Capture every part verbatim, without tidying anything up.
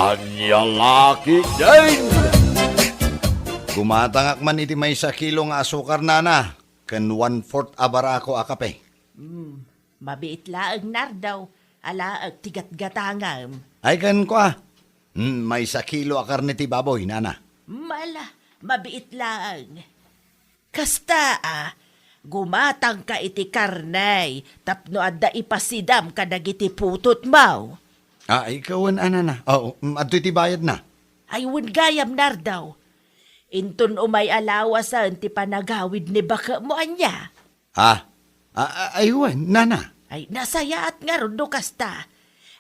Ania la ketdin? Gumatangak man iti maysa kilo nga asukar, nana, ken one-fourth a barako a kape. Hmm, mabiit laeng, Nardo. Alaek ti gatgatangem. Ay, ken kua. Hmm, maysa kilo a karne ti baboy, nana. Mala, mabiit laeng. Kasta a, gumatangka iti karne tapno adda ipasidam kadagiti putotmo. Ah, ikawen a, nana. Oo, mm, adtoy ti bayadna. Ay, wen gayam, Nardo. Inton umay a lawasen ti panagawid ni baketmo, ania? Ah, a-, a-, ay, wen, nana. Ay, nasayaat ngarud no kasta.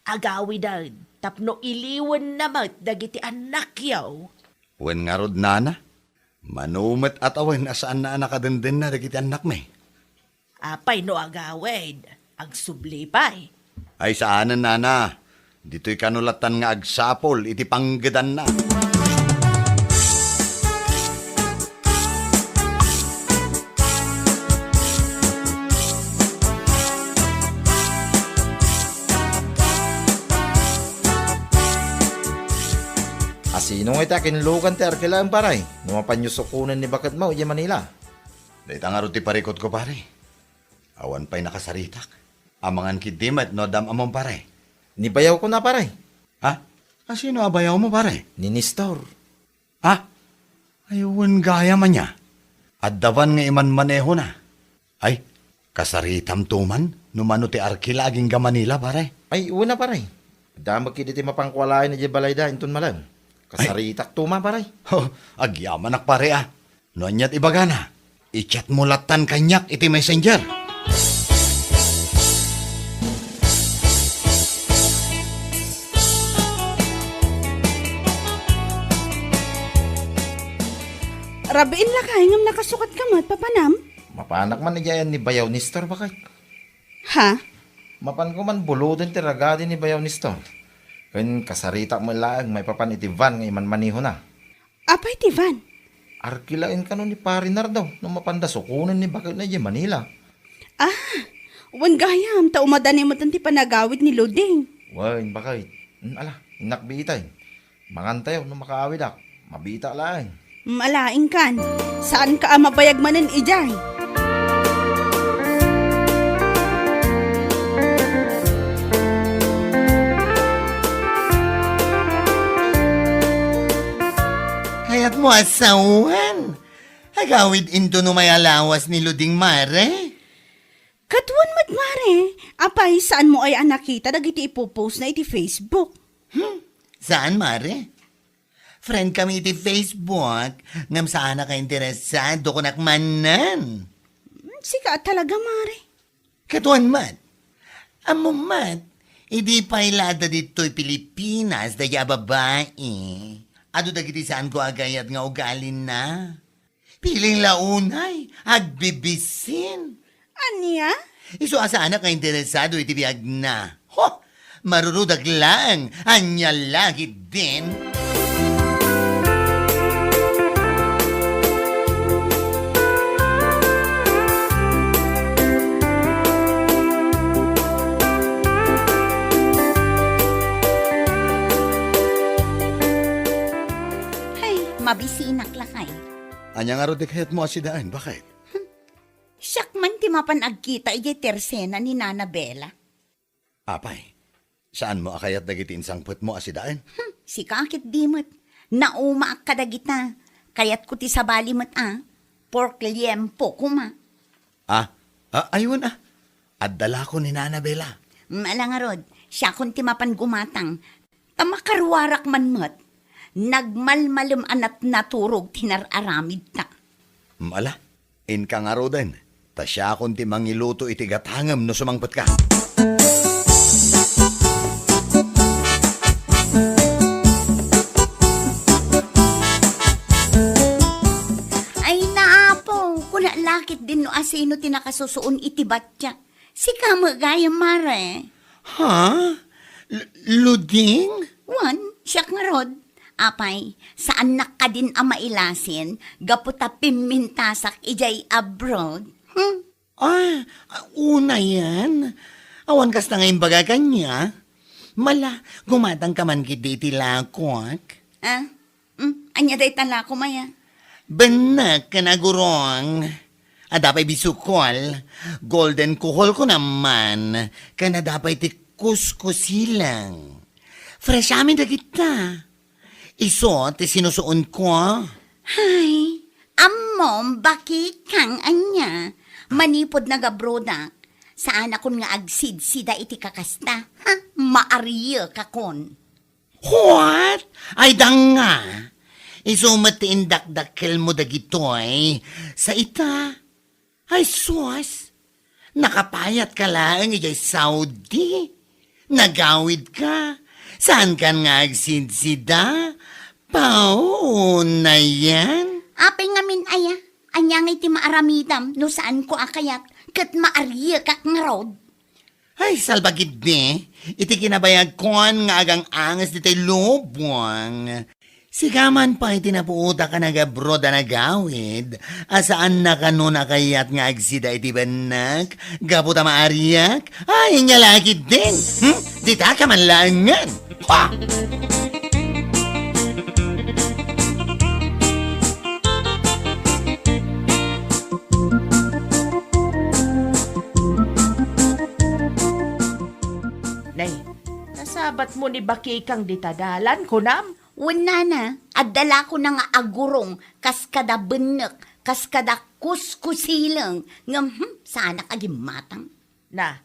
Agawiden tapno iliwenna met dagiti annakyo. Wen ngarud, nana. Mano met a tawen a saanna a nakadendenna dagiti annakmi. Apay no agawid? Agsubli pay. Ay, saanen, nana. Ditoy kano lattan nga agsapul iti panggedanna. A, sino ngay ti akinlugan ti Arkilaen, pare? No mapanyo sukonen ni baketmo idiay Manila. Dayta ngarud ti parikutko, pare. Awan pay nakasaritak. Amangan ketdi met no adda am-ammom, pare. Ni bayawko na, pare. Ha? A, sino a bayawmo, pare? Ni Nestor. Ha? Ay, wen gayam ania. Adda van nga imanmanehona. Ay, kasaritamto man no mano ti Arkila agingga Manila, pare? Ay, wen a, pare. Adda met ketdi ti mapanko a laeng idiay balayda inton malem. Ay. Kasaritakto man, pare. Oh, agyamanak, pare, a. No aniat ibagana, i-chatmo lattan kaniak iti messenger. Rabiin lakay ngem nakasukatka met, papanam? Mapanak man idiay ni bayaw Nestor, baket. Ha? Mapanko man buloden ti ragadi ni bayaw Nestor. Ken kasaritak met laeng maipapan iti van nga imanmanehona. Apay ti van? Arkilaen kano ni Pare Nardo no mapanda sukonen ni baketna idiay Manila. Ah, wen gayam, ta umadani met ti panagawid ni Luding. Wen, baket. Hmm, ala, innak biitayen. Mangantayo no makaawidak. Mabiitak laeng. Hmm, ala, inkan. Saanka a mabayag manen idiay. Kayatmo a sawen? Agawid inton umay a lawas ni Luding, mare? Ket wen met, mare. Apay, saanmo aya a nakita dagiti ipo-postna iti Facebook? Hmm, saan, mare? Friend kami iti Facebook, ngem saanak a interesado kunak manen. Hmm, sika a talaga, mare. Ket wen met, ammom met, idi pay la adda ditoy Pilipinas daydi a babai, adu dagiti saanko a gayat nga ugalina. Piling la unay, agbibisin. Ania? Isu a saanak a interesado iti biagna. Ho! Marurudak laeng, ania la ketdin. Hay, mabisinak lakay. Ania ngarud ti kayatmo a sidaen, baket? Hmm. Siak man ti mapan agkita idiay tersena ni Nana Bella. Apay, saanmo a kayat dagiti insangpetmo a sidaen? Hmm, sika ketdi met. Naumaak kadagita. Kayatko ti sabali met a pork liempo koma. Ah, ah, ay wen a. Adda la ko ni Nana Bella. Hmm, ala ngarud, siakon ti mapan gumatang. Ta makaruarak man met, nagmalmalem a natnaturog ti nar-aramidta. Hmm, ala, inka ngaruden, ta siakon ti mangiluto iti gatangem no sumangpetka. Ay, naapo, kuna la ketdin no asino ti nakasusuon iti batyak. Sika met gayam, mare. Ha? L-, Luding? Wen, siak ngarud. Apay, saannak kadin a mailasin gapu ta pimmintasak idiay abroad? Hmm? Ah, unayen. Awan kasta nga imbaga kaniak. Mala, gumatangka man ketdi iti lakok. Ah? Hmm? Ania dayta lakom aya? Bennek ken agurong. Adda pay bisukol, golden kuhol ko naman, ken adda pay ti kuskusileng. Fresh amin dagita. Isu ti sinusuonko. Hay, ammom, bakikang ania. Manipud nagabrodak, saanakon nga agsidsida iti kakasta. Ha? Maariekakon. What? Ay, danga! Isu met ti indakdakkelmo dagitoy. Sa ita, ay sus, nakapayatka laeng idiay Saudi. Nagawidka. Saankan nga agsidsida? Pauna yan? Apay ngamin aya? Ania nga iti maaramidam no saanko a kayat ket maariekak ngarud? Ay, salbagiddi, iti kinabayagkon nga agang-anges ditoy lubong. Sigaman pay ti napuotak a nagabroad a nagawid, a saanna kano a kayat nga agsida iti bennek, gapu ta maariak? Ay, ania la ketdin? Hmm? Ditaka man laengen! Ha! Nay, nasabatmo ni bakikang dita dalan, kunam? Wen nana, adda la kona nga agurong kas kada bennek, kas kada kuskusileng, ngem, hmm, saanak a gimmatang. Na,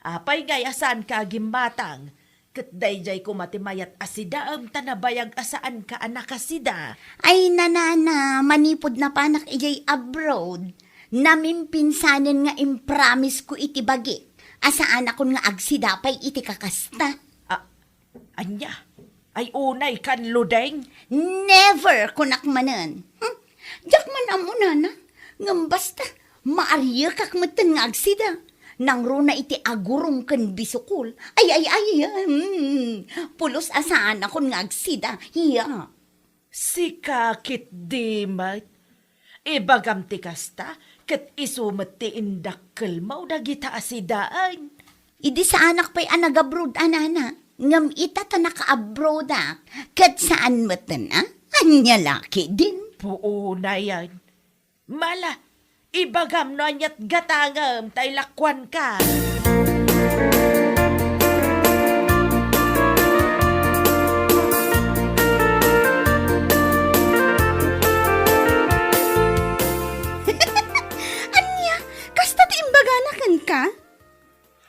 apay ngay a saanka a gimmatang? Ket daydiay koma ti mayat a sidaem ta nabayag a saanka a nakasida. Ay, nanana, manipud napanak idiay abroad, namimpinsanen nga impromise ko iti bagik a saanakon nga agsida pay iti kakasta. Ah, ania? Ay, unay kan ludeng? Never, kunak manen. Hmm? Diak man ammo, nana. Ngem basta, maariekak metten nga agsida. Nangruna iti agurong ken bisukol. Ay, ay, ay, hmm. Pulos a saanakon nga agsida. Iya. Sika ketdi met. Ibagam ti kasta, ket isu met ti indakkelmo dagita a sidaen. Idi saanak pay a nagabroad a nana, ngem ita ta nakaabroadak, ket saan metten a? Ania la ketdin? Puonayen. Mala, ibagam no aniat gatangem ta ilakuanka. Ania? Kasta ti imbagana kenka?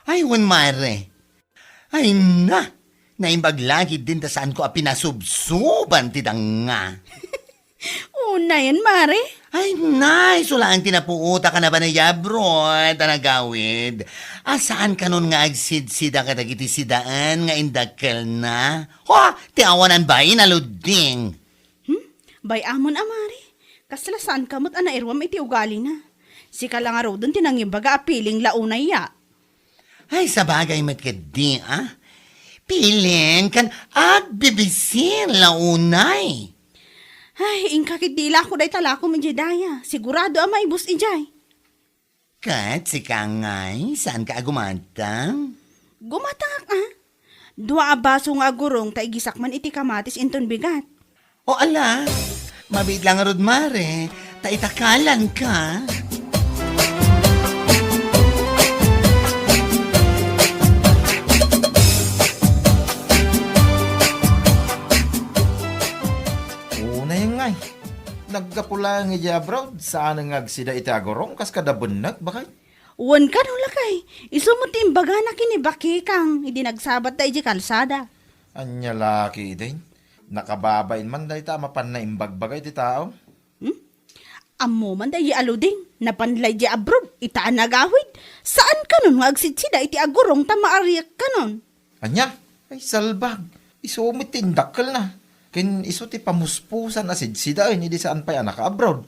Ay, wen, mare. Ay na! Naimbag la ketdin ta saanko a pinasubsoban ti danga. Unayen, mare? Ay, nay, isu laeng ti napuotak a napan idiay abroad a nagawid. A saan kanon nga agsidsida kadagiti sidaen nga indakkelna? Ho, ti awanan bain a luding. Hmm? Bay-amon a, mare. Kasla saanka met a nairuam iti ugalina. Sika la ngaruden ti nangimbaga a piling la unay ya. Ay, sabagay met ketdi, a? Piling ken agbibisin la unay. Ay, inka ketdi ilako dayta lakom idiay daya. Sigurado a maibus idiay. Ket sika ngay, saanka a gumatang? Gumatangak, a? Dua a baso nga agurong ta igisak man iti kamatis inton bigat. O ala, mabiit la ngarud, mare, ta itakalanka. Unayen ngay. Naggapu laeng idiay abroad, saan nga agsida iti agurong kas kada bennek, bakay? Wen kano, lakay, isu met ti imbagana ken ni Bakikang idi nagsabatta idiay kalsada. Ania la ketdin? Nakababain man dayta a mapanna imbagbaga iti tao. Hmm? Ammo man daydi a luding, napan la idiay abroad, ita a nagawid. Saan kanon nga agsidsida iti agurong ta maariak kanon. Ania? Ay, salbag. Isu met ti indakkelna. Ken isu ti pamuspusan a sidsidaen idi saan pay a nakaabroad.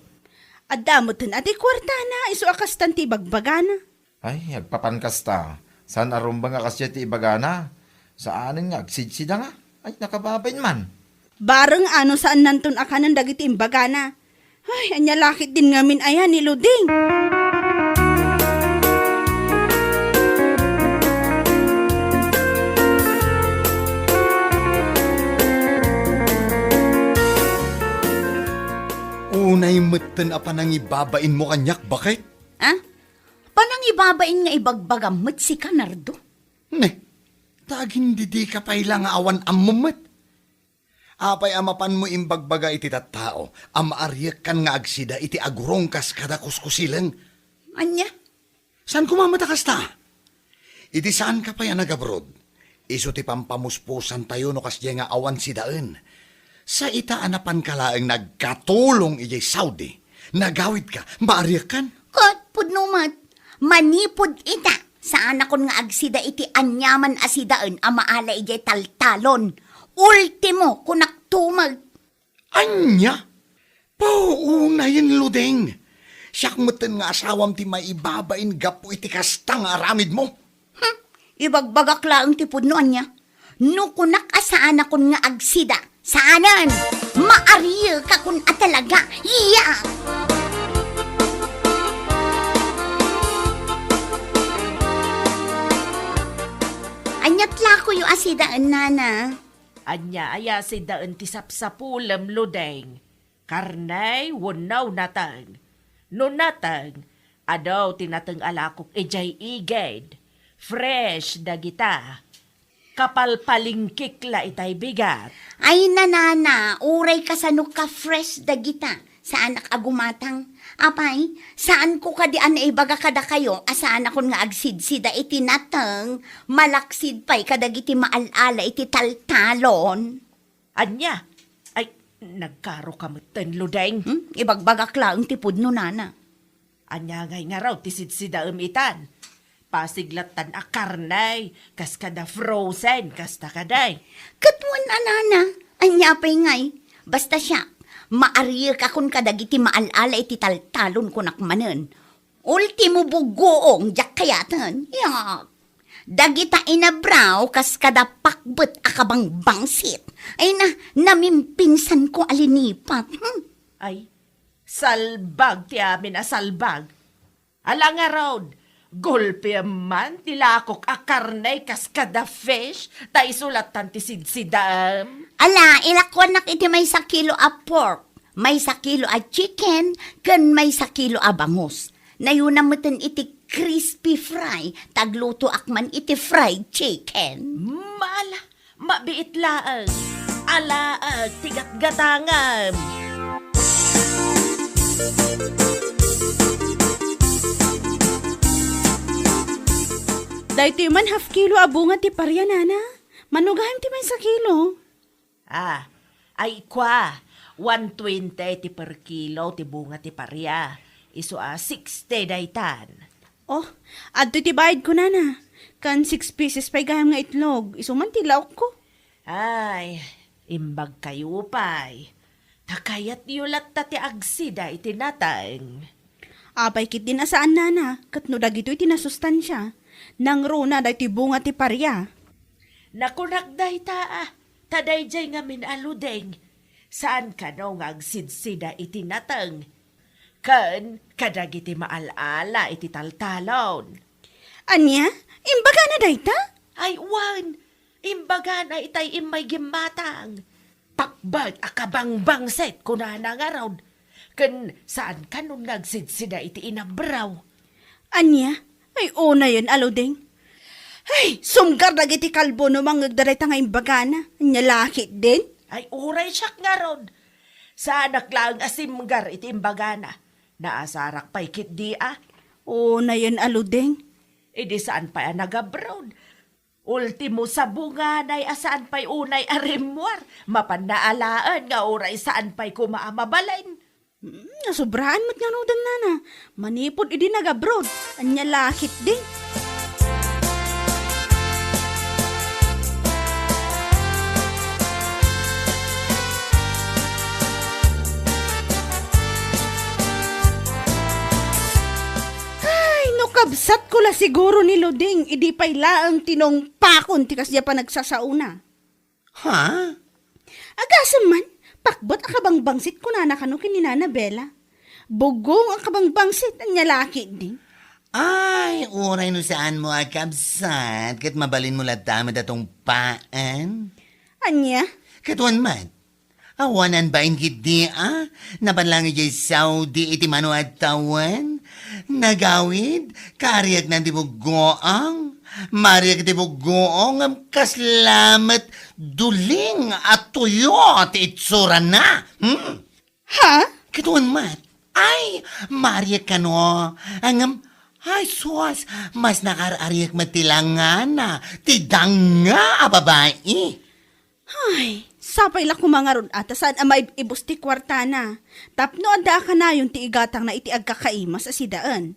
Adda metten a ti kuartana, isu a kastan ti ibagbagana. Ay, agpapan kasta. Saan a rumbeng a kasdiay ti ibagana. Saanen nga agsidsida nga. Ay, nakababain man. Bareng a no saannanton a kanen dagiti imbagana. Ay, ania la ketdin ngamin aya ni Luding? Ay metten a panangibabainmo kaniak, baket? Ah? Panangibabain nga ibagbagam met sika, Nardo? Ne, ta agindidika pay la nga awan ammom met. Apay a mapanmo imbagbaga iti tattao a maariekkan nga agsida iti agurong kas kada kuskusileng? Ania? Saan koma met a kasta? Iti saanka pay a nag-abroad, isu ti pampamuspusantayo no kasdiay nga awan sidaen. Sa ita a napanka laeng nagkatulong idiay Saudi, nagawidka, maariekkan? Ket pudno met, manipud ita, saanakon nga agsida iti aniaman a sidaen a maala idiay taltalon. Ultimo, kunak tumeg. Ania? Paunayen, Ludeng. Siak metten nga asawam ti maibabain gapu iti kasta nga aramidmo. Hmm, ibagbagak laeng ti pudno, ania? No kunak a saanakon nga agsida, saanen! Maariekakon a talaga! Iya! Aniat lakoyo a sidaen, nana? Ania aya sidaen ti sapsapulem, Ludeng? Karne wenno nateng? No nateng, adu ti nateng a lakok idiay igid. Fresh dagita. Kapalpalingkik la itay bigat. Ay, nanana, uray kasano ka-fresh dagita. Saanak a gumatang. Apay, saanko kadi a naibaga kadakayo a saanakon nga agsidsida iti nateng, malaksid pay kadagiti maal-ala iti taltalon. Ania? Ay, nagkaroka metten, Ludeng. Hmm? Ibagbagak laeng ti pudno, nana. Ania ngay ngarud ti sidsidaem itan? Pasig lattan a karne, kas kada frozen, kasta kadi. Ket wen a, nana, ania pay ngay? Basta siak, maariekakon kadagiti maal-ala iti taltalon, kunak manen. Ultimo, bugoong, diak kayaten. Yak. Dagita inabraw kas kada pakbet a kabangbangsit. Ay na, namimpinsanko a linipat. Hmm. Ay, salbag ti amin a salbag. Ala ngarud, gulpiem man ti lakok a karne kas kada fish, ta isu lattan ti sidsidaem. Ala, ilakuanak iti maysa kilo a pork, maysa kilo a chicken, ken maysa kilo a bangus. Nayuna metten iti crispy fry, ta aglutoak man iti fried chicken. Mala, mabiit laeng. Alaek ti gatgatangem. Daytoy man half kilo a bunga ti paria, nana. Mano gayam ti maysa kilo? Ah, ay kua, one twenty ti per kilo ti bunga ti paria. Isu a sixty daytan. Oh, adtoy ti bayadko, nana. Kan six pieces pay gayam nga itlog. Isu man ti laokko. Ay, imbagkayo pay. Ta kayatyo latta ti agsida iti nateng. Apay ketdin a saan, nana, ket no dagitoy ti nasustansia, nangruna daytoy bunga ti paria. Nakunak dayta, ah, ta daydiay ngamin a ludeng, saan kano nga agsidsida iti nateng, ken kadagiti maal-ala iti taltalon. Ania? Imbagana dayta? Ay, wen, imbagana itay immay gimmatang. Pakbet a kabangbangsit, kunana ngarud. Ken saan kanon nga agsidsida iti inabraw. Ania? Ay, unayen a ludeng. Ay, sumgar dagiti kalbo no mangngegda dayta nga imbagana. Ania la ketdin? Ay, uray siak ngarud. Saanak laeng a simgar iti imbagana. Naasarak pay ketdi a. Unayen a ludeng. Idi saan pay a nagabroad. Ultimo, sabunganay a saan pay unay a rimmuar. Mapanna alaen nga uray saan pay koma a mabalin. Hmm, nasubraan met ngaruden, nana. Manipud idi nagabroad, ania la ketdi? Ay, no kabsatko la siguro ni Luding, idi pay laeng tinungpakon ti kasdiay a panagsasaona. Ha? Agasem man, pakbet a kabangbangsit kunana kano ken ni Nana Bella. Bugong a kabangbangsit, ania la ketdi? Ay, uray no saanmo a kabsat, ket mabalinmo latta met a tungpaen. Ania? Ket wen met, Awanan bain ketdi a, napan lang idiay Saudi iti mano a tawen. Nagawid, kaariaknan ti buggoang. Maariak iti buggoang, ngem kasla met duling a tuyo ti itsurana. Hmm? Ha? Kitaen met. Ay, maariak kano. Ngem, ay, sus, mas nakaar-ariak met ti langana, ti danga a babai. Ay, sapay la koma ngarud a ta saan a maib-ibus ti kuartana. Tapno adda a kanayon ti igatangna iti agkakaimas a sidaen.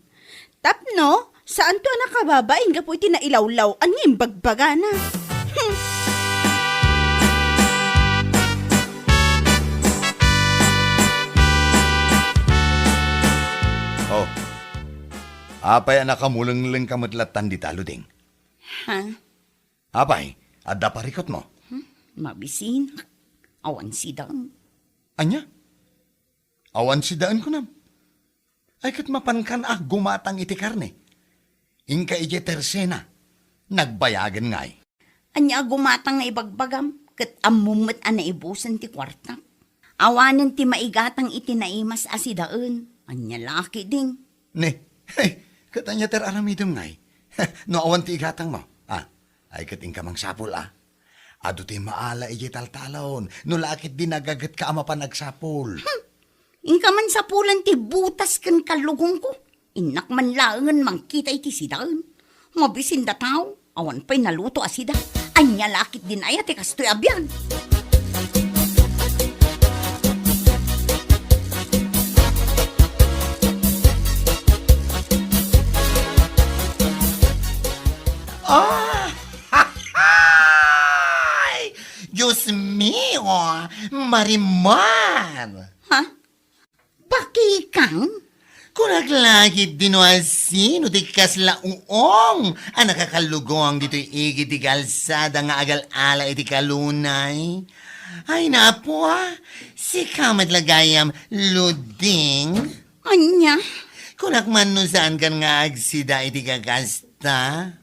Tapno, saanto a nakababain gapu iti nailawlaw-an nga imbagbagana. Hmm. Oh, apay a nakamulengleng ka met lattan dita, Luding? Ha? Apay, adda parikutmo? Hmm, mabisinak. Awan sidaen. Ania? Awan sidaen kunam? Ay, ket mapankan a gumatang iti karne. Inka idiay tersena, nagbayagen ngay. Ania a gumatang nga ibagbagam, ket ammom met a naibusen ti kuartak. Awanen ti maigatang iti naimas a sidaen. Ania la ketdin? Ne, ket ania ti ar-aramidem ngay? No awan ti igatangmo. Ah, ay ket inka mangsapul, a. Adu ti maala idiay taltalon, no la ketdi nagagetka a mapan agsapul. Hmm. Inka man sapulan ti butas ken kallugongko. Innak man laengen mangkita iti sidaen. Mabisin da tao, awan pay naluto a sida. Ania la ketdin aya ti kastoy a biag? Ah! Ay! Dios mio! Marimar! Ha? Bakikang? Kunak la ketdin no asino ti kasla uong a nakakallugong ditoy igid ti kalsada nga agal-ala iti kalunay. Ay, napo, a. Sika met la gayam, Luding. Ania? Kunak man no saankan nga agsida iti kakasta.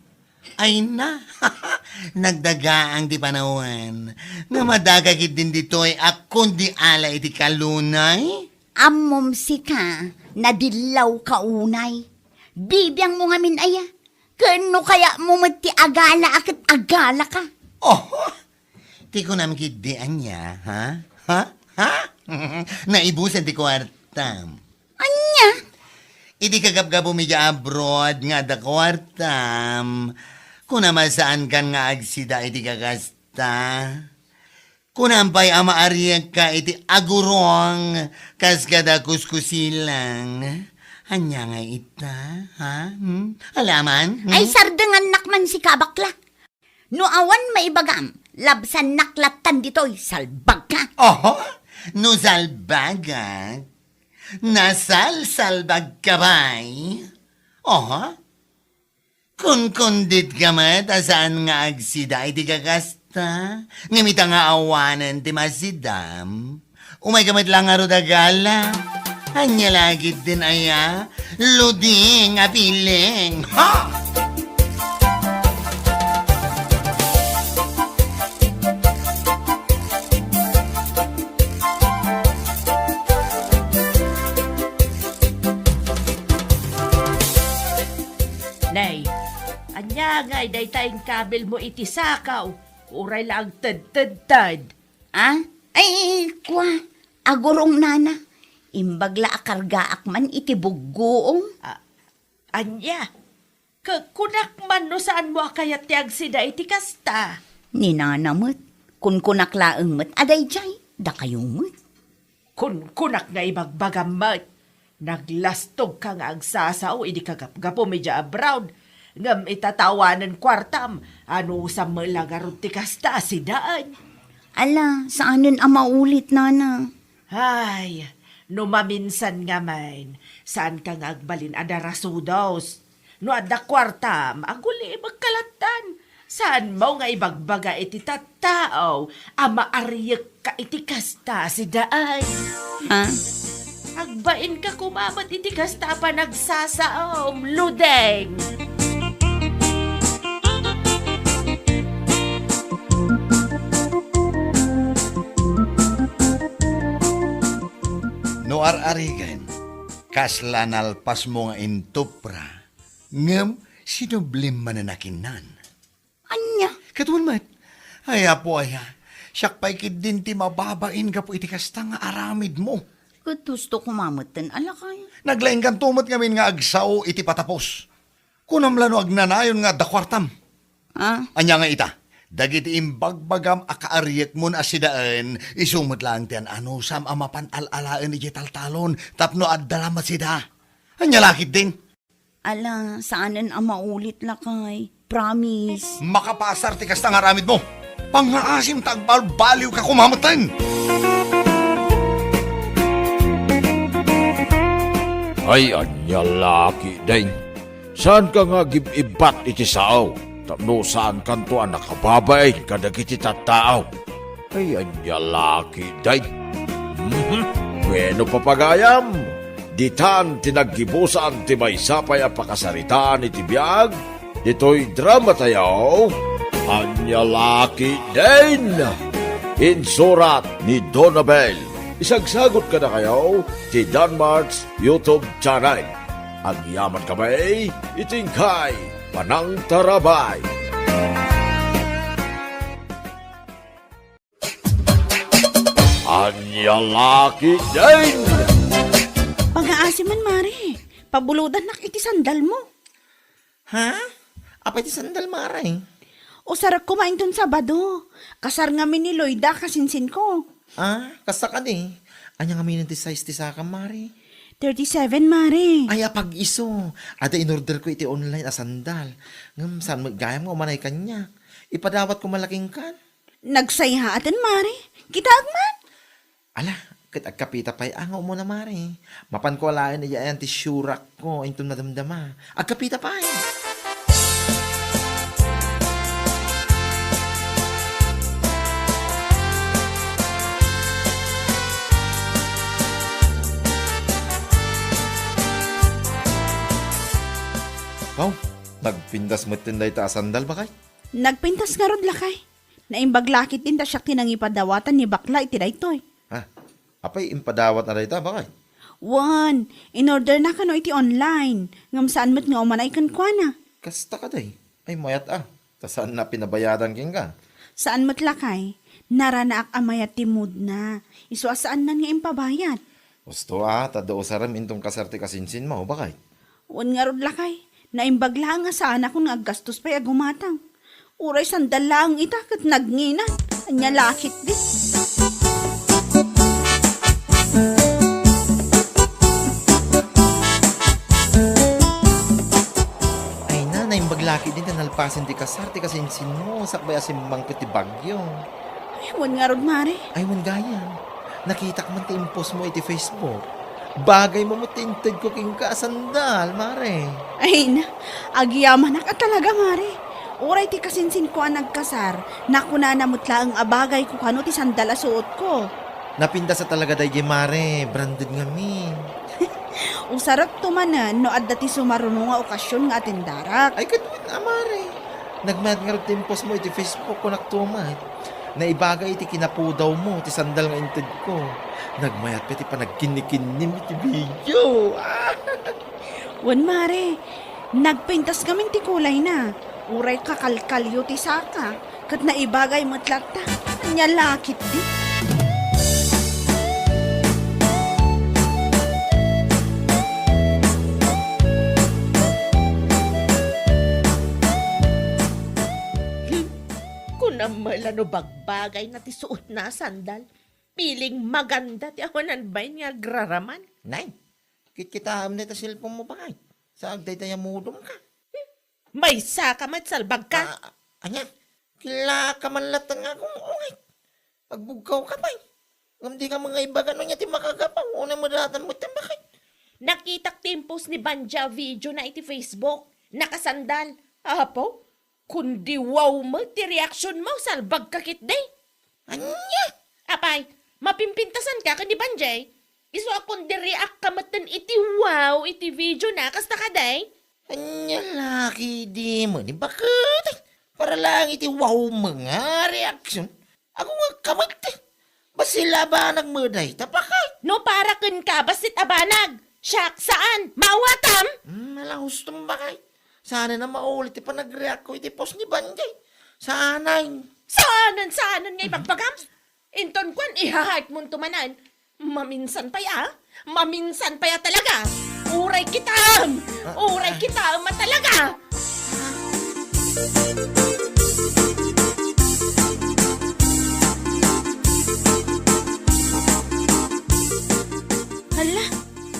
Ay na, nagdagaang ti panawen. Nga madagak iti ditoy a kundi ala iti kalunay? Ammom sika, nadillawka unay. Bibiangmo ngamin aya? Ken no kayatmo met ti agala a ket agalaka. Oh, ti kunam ketdi ania, ha? Ha? Ha? Naibusen ti kuartam. Ania? Iti kagapgapum idiay abroad nga adda kuartam, kunam a saankan nga agsida iti kakasta. Kunam pay a maariekka iti agurong kas kada kuskusilang. Ania ngay ita, ha? Hmm? Alaman? Hmm? Ay, sardengannak man sika, bakla. No awan maibagam, labsannak lattan ditoy, salbagka. Oho, no salbagak, nasalsalbagka pay. Oho, kunkunditka met a saan nga agsida iti kakasta, ngem ita nga awanen ti masidam. Umayka met la ngarud a gala. Ania la ketdin aya? Luding a piling. Ha! Nay, ania ngay dayta inkabilmo iti sakaw? Uray la agtedtedted. Ah? Ay, kua, agurong nana. Imbag la a kargaak man iti buggoong. Ah, ania? Ke-, kunak man no saanmo a kayat ti agsida iti kasta. Ni nana met, kunkunak laeng met a daydiay, dakayo met. Kunkunak nga ibagbagam met. Naglastogka nga agsasao idi kagapgapum idiay abroad, ngem ita ta awanen kuartam, anusam met la ngarud ti kasta a sidaen? Ala, saanen a maulit, nana. Ay, no maminsan ngamin, saanka nga agbalin a darasudos. No adda kuartam, aguli-ibekka lattan. Saanmo nga ibagbaga iti tattao a maariekka iti kasta a sidaen? Ha? Agbainka koma met iti kasta a panagsasaom, Ludeng! Ar-arigen, kasla nalpasmo nga intupra, ngem sinublim manen a kinnan. Ania? Ket wen met, ay, Apo aya, siak pay ketdin ti mababain gapu iti kasta nga aramidmo. Ket husto koma metten a lakay. Naglaingkanto met ngamin nga agsao iti patapos. Kunam la no agnanayon nga adda kuartam? Ah? Ania nga ita? Dagiti imbagbagam a kaariekmon a sidaen, isu met laeng ti an-anusam a mapan al-alaen idiay taltalon tapno adda la met sida. Ania la ketdin? Ala, saanen a maulit, lakay. Promise. Makapasar ti kasta nga aramidmo. Pangngaasim ta agbalbaliwka koma metten. Ay, ania la ketdin? Saanka nga agib-ibbat iti sao, tapno saankanto a nakababain kadagiti tattao. Ay, ania la ketdin? Mhm. Bueno, papagayam, ditan ti naggibusan ti maysa pay a pakasaritaan iti biag ditoy drama tayo. Ania la ketdin? Insurat ni Donabel. Isagsagot kadakayo ti Danmart's YouTube channel. Agyaman kami iti inkay panangtarabay. Ania la ketdin? Pangngaasim man, Mare. Pabulodannak iti sandalmo. Ha? Apay ti sandal, Mare? Usarekko manen inton Sabado. Kasar ngamin ni Loida, kasinsinko. Ah, kasta kadi. Ania ngamin ti size ti sakam, Mare? Thirty-seven, Mare. Ay, apag-isu. Adda inorderko iti online a sandal. Ngem saan met gayam nga umanay kaniak. Ipadawatko man la kenka. Nagsayaaten, Mare. Kitaek man. Ala, ket agkapita pay a nga umuna, Mare. Mapanko alaen iti ayan ti siurakko inton madamdama. Agkapita pay. Wow, nagpintas metten dayta a sandal, bakay? Nagpintas ngarud, lakay. Naimbag la ketdin ta siak ti nangipadawatan ni bakla iti daytoy. Ha? Apay impadawatna dayta, bakay? Wen, inorderna kano iti online, ngem saan met nga umanay kenkuana. Kasta kadi? Ay, mayat a. Ta saanna pinabayadan kenka? Saan met, lakay. Naranaak a mayat ti moodna. Isu a saannan nga impabayad. Husto a, ta adda usarem inton kasar ti kasinsinmo, bakay? Wen ngarud, lakay. Naimbag laeng a saanakon nga aggastos pay a gumatang. Uray sandal laeng ita ket nagnginan. Ania la ketdi? Ay na, naimbag la ketdin ta nalpasen ti kasar ti kasinsinmo, sakbay a simmangpet ti bagyo. Ay, wen ngarud, Mare. Ay, wen gayam. Nakitak man ti impostmo iti Facebook. Bagaymo met ti intedko kenka a sandal, Mare. Ay na, agyamanak a talaga, Mare. Uray ti kasinsinko a nagkasar, nakunana met laeng a bagayko kano ti sandal a suotko. Napintas a talaga daydiay, Mare, branded ngamin. Usarekto manen no adda ti sumaruno nga okasion nga atendarak. Ay, ket wen a, Mare. Nagmayat ngarud ti impostmo iti Facebook, kunakto met. Naibagay iti kinapudawmo ti sandal nga intedko. Nagmayat pay ti panagkinnikinnim iti video. Wen, Mare, nagpintas ngamin ti kulayna. Uray kakalkalyo ti saka, ket naibagay met latta. Ania la ketdi? Hmm, kunam met la no bagbagayna ti suotna a sandal. Piling maganda ti awan bain nga agraraman. Nay, kitkitaem dayta cellphone mo, bakay. Sa agdayta a modem ka. Hmm, maysa ka met, salbag ka. Ah, ania? Kila ka man latta nga agungungay. Agbugkaw ka pay. Ngem di ka mangaibaga no ania ti makagapu. Unay madatan met ti bakay. Nakitak ti impostmo ni Banja a video na iti Facebook. Nakasandal. Apo, kundi wow met ti reaksionmo, salbag ka ketdi. Ania? Apay, mapimpintasan ka ken ni Banjay? Isu a kundi react ka metten iti wow iti video na, kasta kadi? Ania la ketdi met ni baket? Para laeng iti wow met nga reaksion. Agungek ka met. Bassit la a banag met dayta, bakay. No para kenka, bassit a banag. Siak, saan. Maawatam? Hmm, ala, hustom bakay. Saan a maulit ti panagreact ko iti post ni Banjay. Saanen. Saanen, saanen nga ibagbagam? Inton kuan, iha-heart monto manen. Maminsan pay a? Maminsan pay a talaga? Uray kitaem! Uray kitaem a talaga! Hala,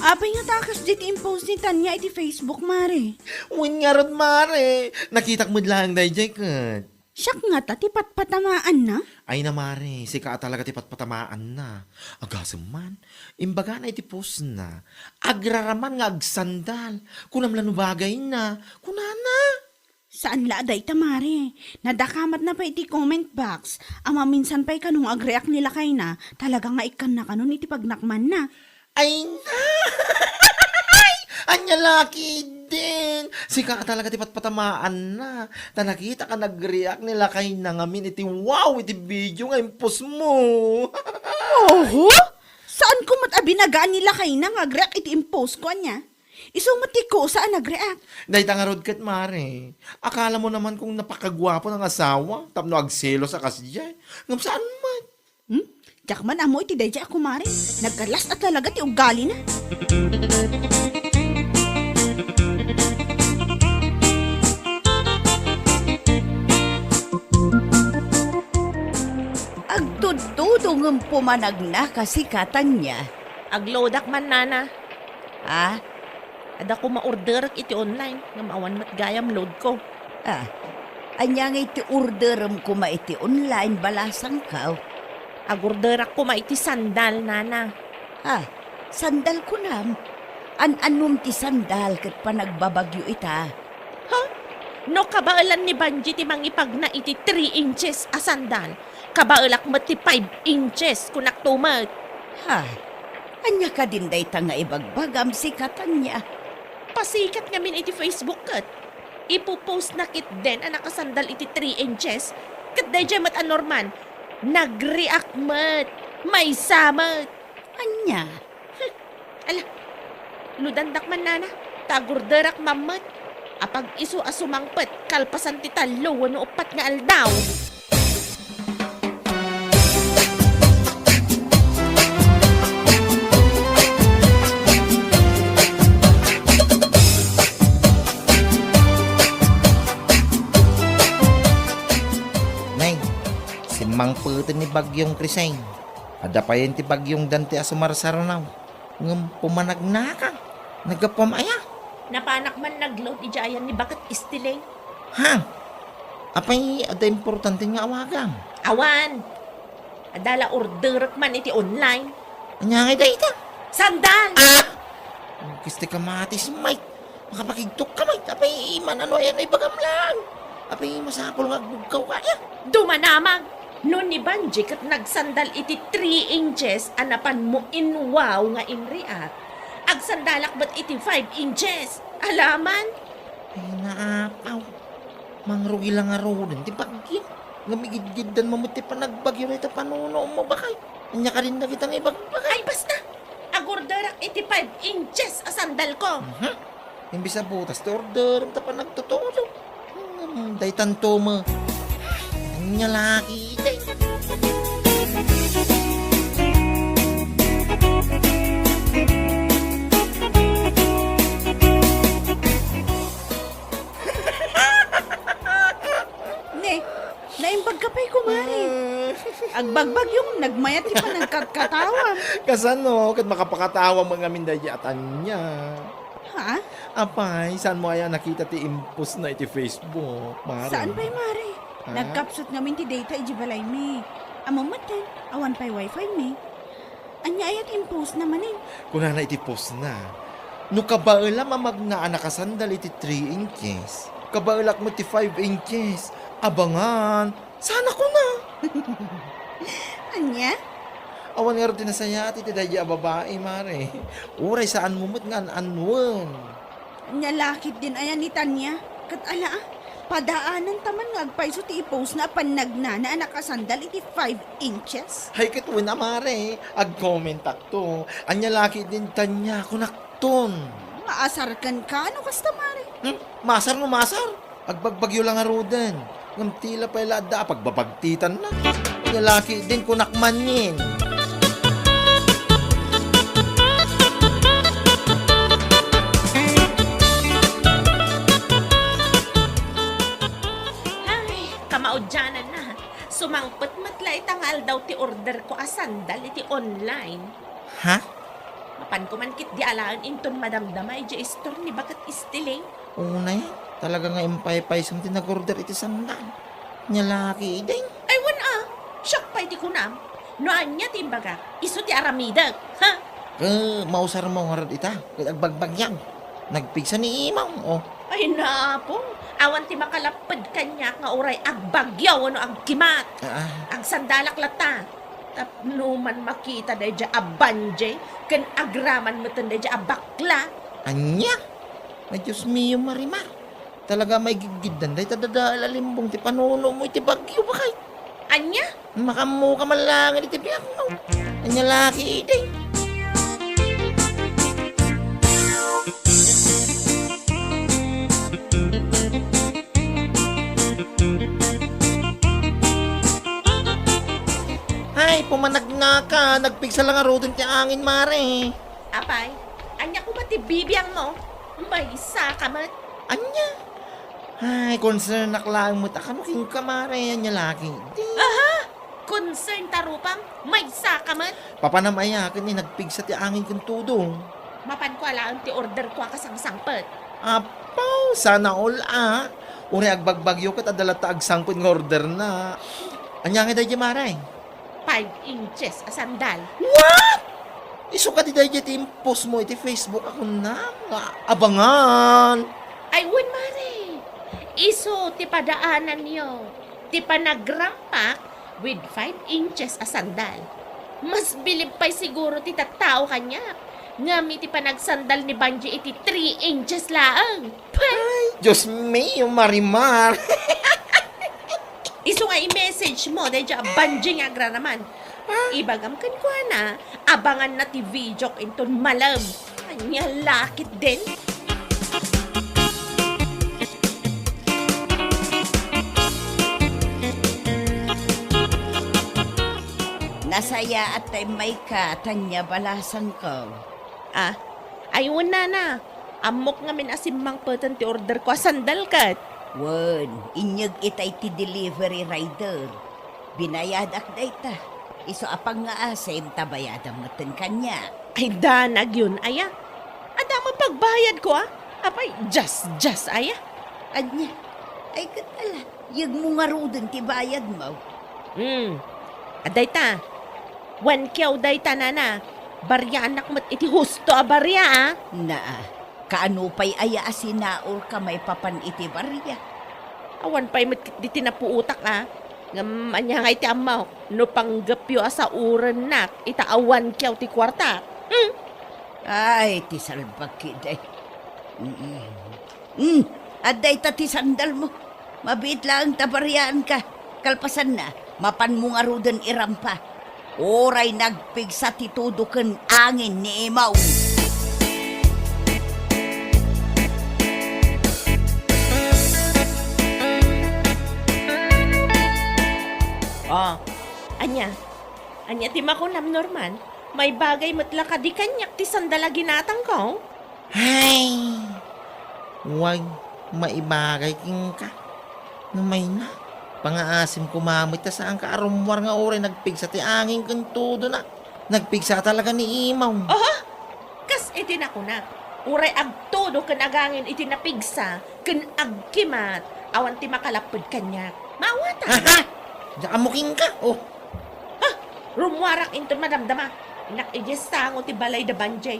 apay nga takas di ti impost ni Tanya iti Facebook, Mare? Wen ngarud, Mare. Nakitak met laeng daydiay ket. Siak ngata ti patpatamaanna? Ay na, Mare, sika a talaga ti patpatamaanna. Agasem man, imbagana iti postna, agraraman nga agsandal. Kunam la no bagayna, kunana. Saan la a dayta, Mare. Nadakamatna pay iti comment box. A maminsan pay kano nga agreact ni lakayna, talaga nga ikkanna kanon iti pagnakmanna. Ay na! Ania la ketdin? Sika a talaga ti patpatamaanna. Ta nakitak a nagreact ni lakayna ngamin iti wow iti video nga impost mo. Oho? Saanko met a binagaan ni lakayna nga agreact iti impost ko, ania? Isu met ti kusa a nagreact. Dayta ngarud ket, Mare. Akala mo naman kung napakaguapo nga asawa tapno agselos a kasdiay. Ngem saan met. Hmm? Diak man ammo iti daydiay a kumare. Nagkalas a talaga ti ugalina. Agtudtudo ngem pumanagna kasi katanya. Agloadak man, nana. Ah? Adda koma orderek iti online, ngem awan met gayam load ko. Ah, ania nga iti orderem koma iti online, balasangko? Agorderak koma iti sandal, nana. Ah, sandal kunam? An-anom ti sandal ket panagbabagyo ita? Ha? No kabaelan ni Banji ti mangipagna iti three inches a sandal, kabaelak met ti five inches, kunak to met. Ha? Ania kadin dayta nga ibagbagam, sika Tanya? Pasikat ngamin iti Facebook ket. Ipopost na ketdin a nakasandal iti three inches. Ket daydiay met a Norman, nagreact met. Maysa met. Ania? Hmm. Ala, ludandak man, nana, ta agorderak mammet. Apag-isu a sumangpet kalpasan ti tallo wenno uppat nga aldaw. Nay, simmangpeten ni Bagyong Kriseng. Adda payen ti Bagyong Dante a sumarsarunaw. Ngem pumanagnaka. Naggapuam aya? Napanak man nagload idiay ayan ni Baket Estiling. Ha? Apay, adda importante nga awagam? Awan. Adda la orderek man iti online. Ania ngay dayta? Sandal! Ah! Kis ti kamatis, Mike. Makapagigtok ka, Mike. Apay, man-ano ayan ay bagam lang. Apay, masapul nga agbugkaw ka aya. Dumanamag! No ni Banji ket nagsandal iti three inches a napanmo in wow nga inreact, agsandalak met iti five inches. Alaman? Ay, naapaw. Mangrugi la ngaruden ti bagyo. Ngem igidgiddan mo met ti panagbagyo dayta panunom mo, bakay. Ania kadin dagita nga ibagbagay? Ay, basta! Agorderak iti five inches a sandal ko. Mhm. Imbis a butas ti orderem ta panagtutulog. Hmm, daytanto mo. Ania lagi, day. Ne, naimbag ka pay, kumare. Agbagbagyo, nagmayat ti panagkatkatawam. Kasano? Ket makapakatawa mo ngamin daydi a Tanya. Ha? Apay, saan mo aya nakita ti impost na iti Facebook, mare? Saan pay, mare? Ha? Nagkapsut ngamin ti data iti balaymi. Ammom met, awan pay wifi mi. Ania aya ti impost na manen? Kunana iti post na, "No kabaelam a magna a nakasandal iti three inches, kabaelak met ti five inches. Abangan!" Sana kuna. Ania? Awan ngarud ti nasayaat iti daydi a babai, mare. Uray saan mo met nga an-anuen. Ania la ketdin aya ni Tanya? Ket ala, ah, Padaananta man nga agpayso ti i-post na a pannagnana a nakasandal iti five inches. Hay, ket wen a, mare, agcommentakto. Ania la ketdin tania kunakton. Maasar kenka no kasta, mare. Hmm? Maasar no maasar? Agbagbagyo la ngaruden. Ngem tila pay la adda a pagbabagtitanna. Ania la ketdin kunak manen. Ay, kamaudiananna. Sumangpet met la ita nga aldaw ti order ko a sandal iti online. Ha? Mapanko man ketdi alaen inton madamdama idiay store ni Baket Estiling. Unay, talaga nga impaypaysom ti nag-order iti sandal. Ania la ketdin? Ay, wen a, siak pay ti kunam. No ania ti imbagak, isu ti aramidek, ha? Ket mausarmo ngarud ita, ket agbagbagyaw. Nagpigsa ni imaw, o. Ay, napo, awan ti makalapped kaniak nga uray agbagyaw wenno agkimat. Ah, ah. Agsandalak latta. Tapno man makita daydiay a banjay, ken agraman metten daydiay a bakla. Ania? Ay, Dios mio, Marimar. Talaga maigidgiddan dayta dadael a limbong ti panunomo iti bagyo, baket. Ania? Makaammoka man laeng iti biagmo. Ania la ketdin? Ay, pumanagnaka. Nagpigsa la ngaruden ti angin, mare. Apay, ania koma ti bibiangmo? Maysa ka met. Ania? Ay, concern-ak laeng met a kano kenka, mare. Ania la ketdin? Aha! Concern ta rupam? Maysa ka met? Papanam aya ken ni nagpigsa ti angin ken tudong? Mapanko alaen ti order ko a kasangsangpet. Apo, sana all a. Uray agbagbagyo ket adda latta agsangpet nga orderna. Ania ngay daydiay, mare? Five inches a sandal. What? Isu kadi daydiay ti impostmo iti Facebook a kunam nga abangan. Ay, wen, mare. Isu ti padaananyo. Ti panagrampak with five inches a sandal. Mas bilib pay siguro ti tattao kaniak, ngem iti panagsandal ni Banji iti three inches laeng. Pweh! Ay, Dios mio, Marimar! Isu nga i-message mo daydiay a Banji nga agraraman. Ah? Ibagam kenkuana, abanganna ti videok inton malem. Ania la ketdin? Nasayaat ta immayka, Tania Balasangko. Ah, ay wen, nana. Ammok ngamin a simmangpeten ti order ko a sandal ket. Wen, inyeg itay ti delivery rider. Binayadak dayta. Isu a pangngaasim ta bayadam metten kaniak. Ay, danag yon, aya? Adda met pagbayadko, a? Apay, jas-jas, aya? Ania? Ay, ket ala, yegmo ngaruden ti bayadmo. Hmm. Adayta. One Q dayta, nana. Bariaannak met iti husto a baria, a? Naa. Kaano pay aya a sinaurka maipapan iti baria? Awan pay met ketdi ti napuotak, a. Ngem ania ngay ti ammok no panggepyo a saurennak ita a one Q ti kuarta? Hmm? Ay, ti salbag ketdi. Mm. Hmm, adda ita ti sandalmo. Mabiit laeng ta bariaanka. Kalpasanna, mapanmo ngaruden irampa. Uray nagpigsa ti tudo ken angin ni imaw. Ah, ania? Ania ti makunam, Norman? Maibagay met la kadi kaniak ti sandal a ginatangko? Ay, wen, maibagay kenka. No mayna, pangngaasim koma met ta saanka a rummuar nga uray nagpigsa ti angin ken tudona. Nagpigsa talaga ni imaw. Oho! Kas iti nakunak, uray agtudo ken agangin iti napigsa ken agkimat, awan ti makalapped kaniak. Maawatan. Aha! Diak ammo kenka, oh. Ha! Rummuarak inton madamdama. Innak idiay sango ti balay da Banjay.